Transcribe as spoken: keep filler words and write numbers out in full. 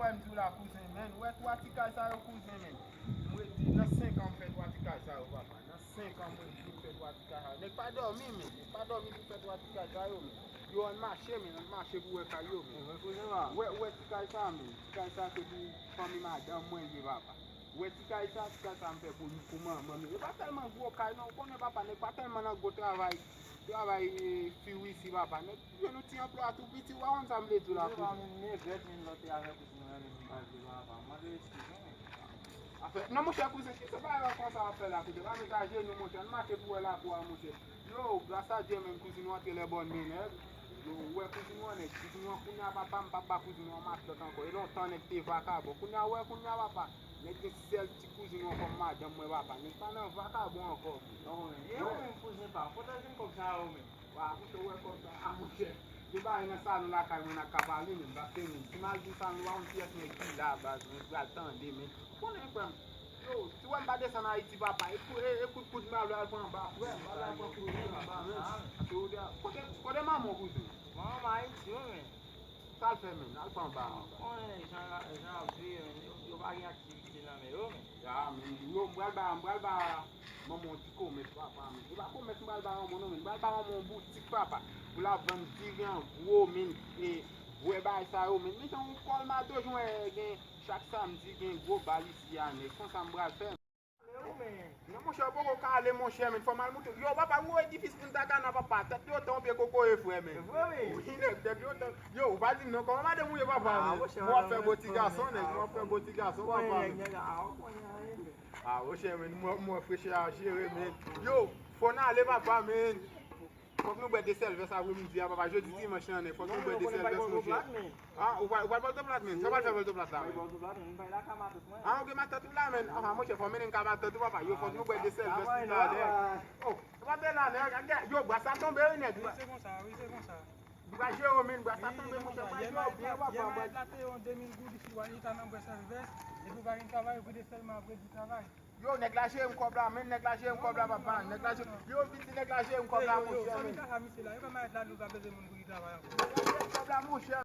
M di w la, kouzen, men, ou wè twa ti kay sa yo, kouzen, men. Mwen di, nan senk an, m fè twa ti kay sa yo, papa. Nan senk an, mwen di, m fè twa ti kay sa yo. Nèg pa dòmi, men. Nèg pa dòmi pou fè twa ti kay sa yo, men. Yo, ann mache, men. Ann mache pou wè kay yo, men. Ou wè, ou wè ti kay sa, men. Ti kay sa, se pou fanmi madanm mwen, li ye, papa. Ou wè ti kay sa, ti kay sa, m fè pou, pou manman, men. E pa tèlman gwo kay, non. Ou konnen, papa, nèg pa tèlman nan gwo travay. Travay, e, fiw isi, papa. Nèg, jwenn yon ti anplwa tou piti, ou pa konn sa m vle di w la, kouzen. Mwen, men, vèt, men, lòt te avèk ou, si mwen, men, m pa vle, papa. Mande eskiz, non, men. Afè, non, monchè, kouzen, ki se bagay konsa w ap fè la, kouzen? Pa met ajenou, monchè, ann mache pou wè lakou a, monchè. Yo, gras a Dye, men, kouzin ou antre lè bòn, men, nèg. Yo, ou wè kouzin ou an nèg, kouzin ou an kounye a, papa, m p ap ba kouzin ou an matant ankò. E lontan nèg te vakabon. Kounye a, ou wè, kounye a, papa, nèg gen sèl ti kouzin ou an kòm madanm mwen, papa. Nèg pa nan vakabon ankò. Non, men, e ou menm, kouzen pa m, kote w jwenn kòb sa yo, men? Wa, monchè, ou wè kòb sa a, monchè. Gen bagay nan salon lakay mwen n ap ka pale, men, paske, men, si m al jwenn salon, wa, yon pyès nèg ki la, baz, mwen pral tande, men. Ou konnen, frè m. Yo, si w wè m pa desann Ayiti, papa, e kou-, e, e kout poud m al, al pran anba, frè m, al, al pran kout poud anba, men. Paske ou te, kote, kote manman w, kouzen? Manman m Ayiti, wi, men. Sa l fè, men? Al pran anba, anba. Konnen jan, jan ap viv, men. Yo, yo pa gen aktivite nan men yo, men. Ya, men. Yo, m pral ba, m pral ba manman w ti komès, papa, men. E pa komès m pral ba manman w, non, men. M pral ba manman w boutik, papa. Pou l ap vann diriyan gwo, men. E, bwè bagay sa yo, men. Men jan yon kòl mato, jan gen Chak samdi gen gwo bal isi a, nèg. Konsa m pral fè. Non, monchè, ou poko ka ale, monchè, men fò m al moute. Yo, papa, gwo edifis Punta Cana, papa. Tèt li otan yon pye kokoye, frè, men. Vre, wi. Wi, nèg, tèt li otan. Yo, ou pa di m non, kòman madanm ou ye, papa, men? Mwen ap fè bò ti gason, nèg. Mwen ap fè bò ti gason, papa, men. Ah, monchè, men, mwen, mwen frechè a jere, men. Yo, fò n ale, papa, men. Fòk nou bwè de sèlvès apremidi a, papa. Jodi dimanch lan, nèg. Fòk nou bwè de sèlvès, monchè. Ah, ou pral, ou pral Pòtoplak, men? Sa w pral fè Pòtoplak la, men? Ah, ou gen matant ou la, men? Ah, monchè, fò mennen m ka matant ou, papa. Yo, fòk nou bwè de sèlvès pou talè. Oh, ou pa fè la, nèg. Yo, bwa sa tonbe, wi, nèg. Wi, se konsa, wi, se konsa. Bwa jere, men, bwa sa tonbe, monchè, bwa jere, byen, papa. Yè m la te yon de mil goud isi, wa, li ta nan bwè sèlvès, epi w pa gen travay, ou vide sèlman apre di travay. Yo, nèg la jere m kòb la, men, nèg la jere m kòb la, papa. Nèg la jere, yo, vin di nèg la jere m kòb la, monchè, men. Yo, fanmi kaka misye la, yo pa malèt la, nou pa bezwen moun pou li travay ankò. Nèg la jere m kòb la, monchè.